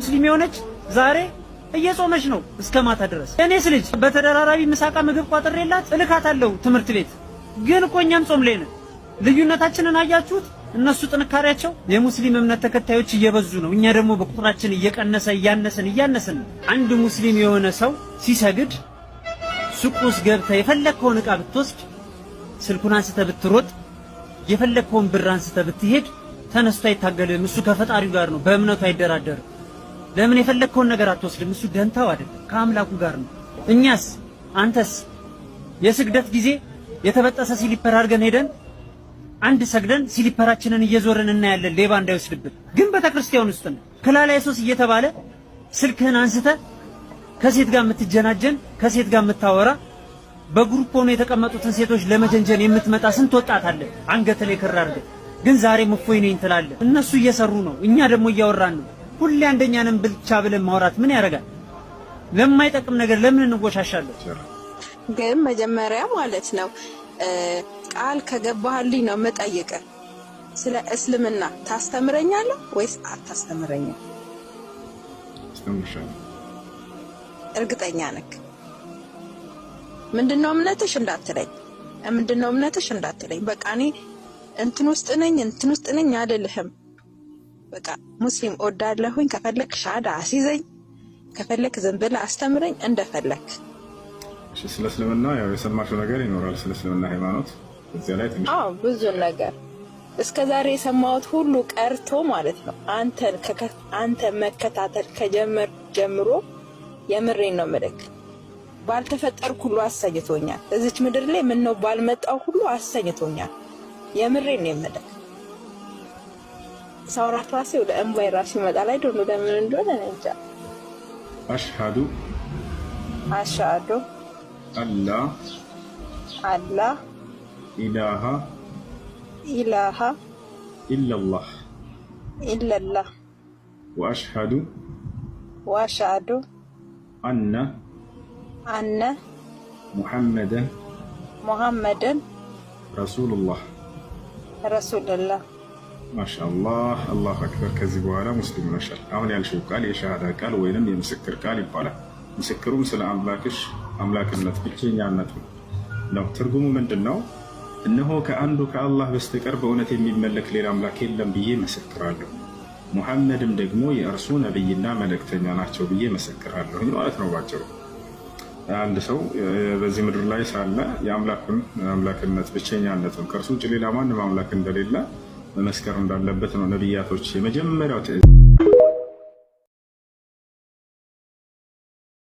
ሙስሊም የሆነች ዛሬ እየጾመች ነው እስከ ማታ ድረስ። እኔስ ልጅ በተደራራቢ ምሳቃ ምግብ ቋጥሬላት እልካታለሁ ትምህርት ቤት። ግን እኮ እኛም ጾም ላይ ነን። ልዩነታችንን አያችሁት? እነሱ ጥንካሬያቸው የሙስሊም እምነት ተከታዮች እየበዙ ነው። እኛ ደግሞ በቁጥራችን እየቀነሰ እያነሰን እያነሰን ነው። አንድ ሙስሊም የሆነ ሰው ሲሰግድ ሱቅ ውስጥ ገብተህ የፈለግከውን ዕቃ ብትወስድ፣ ስልኩን አንስተህ ብትሮጥ፣ የፈለግከውን ብር አንስተህ ብትሄድ ተነስቶ አይታገልም። እሱ ከፈጣሪው ጋር ነው፣ በእምነቱ አይደራደርም። ለምን የፈለግከውን ነገር አትወስድም? እሱ ደንታው አይደለም፣ ከአምላኩ ጋር ነው። እኛስ አንተስ የስግደት ጊዜ የተበጠሰ slipper አድርገን ሄደን አንድ ሰግደን slipper ኣችንን እየዞርን እናያለን፣ ሌባ እንዳይወስድብን። ግን ቤተክርስቲያን ውስጥ ነው ክላላይሶስ እየተባለ ስልክህን አንስተህ ከሴት ጋር የምትጀናጀን፣ ከሴት ጋር የምታወራ፣ በ group ሆኖ የተቀመጡትን ሴቶች ለመጀንጀን የምትመጣ ስንት ወጣት አለ። አንገት ላይ ክር አድርገህ ግን ዛሬም እፎይ ነኝ ትላለህ። እነሱ እየሰሩ ነው፣ እኛ ደግሞ እያወራን ነው። ሁሌ አንደኛ ነን ብቻ ብለን ማውራት ምን ያደርጋል? ለማይጠቅም ነገር ለምን እንወሻሻለን? ግን መጀመሪያ ማለት ነው ቃል ከገባህልኝ ነው የምጠይቅህ። ስለ እስልምና ታስተምረኛለህ ወይስ አታስተምረኝም? አስተምርሻለሁ። እርግጠኛ ነክ? ምንድነው እምነትሽ እንዳትለኝ፣ ምንድነው እምነትሽ እንዳትለኝ። በቃ እኔ እንትን ውስጥ ነኝ እንትን ውስጥ ነኝ አልልህም። በቃ ሙስሊም እወዳለሁኝ። ከፈለክ ሻሃዳ አስይዘኝ፣ ከፈለክ ዝም ብለህ አስተምረኝ፣ እንደፈለክ። እሺ፣ ስለ እስልምና ያው የሰማሽው ነገር ይኖራል። ስለ እስልምና ሃይማኖት እዚያ ላይ ትንሽ አዎ፣ ብዙ ነገር እስከ ዛሬ የሰማሁት ሁሉ ቀርቶ ማለት ነው። አንተን አንተ መከታተል ከጀመር ጀምሮ የምሬን ነው ምልክ ባልተፈጠርኩ ሁሉ አሰኝቶኛል። እዚች ምድር ላይ ምነው ባልመጣው ሁሉ አሰኝቶኛል። የምሬን ነው የምልክ። ሳውራት ራሴ ወደ እንባይ ራሱ ይመጣል። I don't know ለምን እንደሆነ እኔ እንጃ። أشهد أشهد أن لا أن لا إله إله إلا الله إلا الله وأشهد وأشهد أن أن محمدا محمدا رسول الله። رسول الله። ማሻአላህ፣ الله أكبر። ከዚህ በኋላ ሙስሊም ሆነሻል። አሁን ያልሽው ቃል የሻሃዳ ቃል ወይንም የምስክር ቃል ይባላል። ምስክሩም ስለ አምላክሽ አምላክነት ብቸኛነቱ ነው። ትርጉሙ ምንድን ነው? እነሆ ከአንዱ ከአላህ በስተቀር በእውነት የሚመለክ ሌላ አምላክ የለም ብዬ መሰክራለሁ፣ ሙሐመድም ደግሞ የእርሱ ነቢይና መልእክተኛ ናቸው ብዬ መሰክራለሁ ማለት ነው። ባጭሩ አንድ ሰው በዚህ ምድር ላይ ሳለ የአምላኩን አምላክነት ብቸኛነቱን ከእርሱ ውጭ ሌላ ማንም አምላክ እንደሌለ መመስከር እንዳለበት ነው ነቢያቶች የመጀመሪያው ትእዛዝ።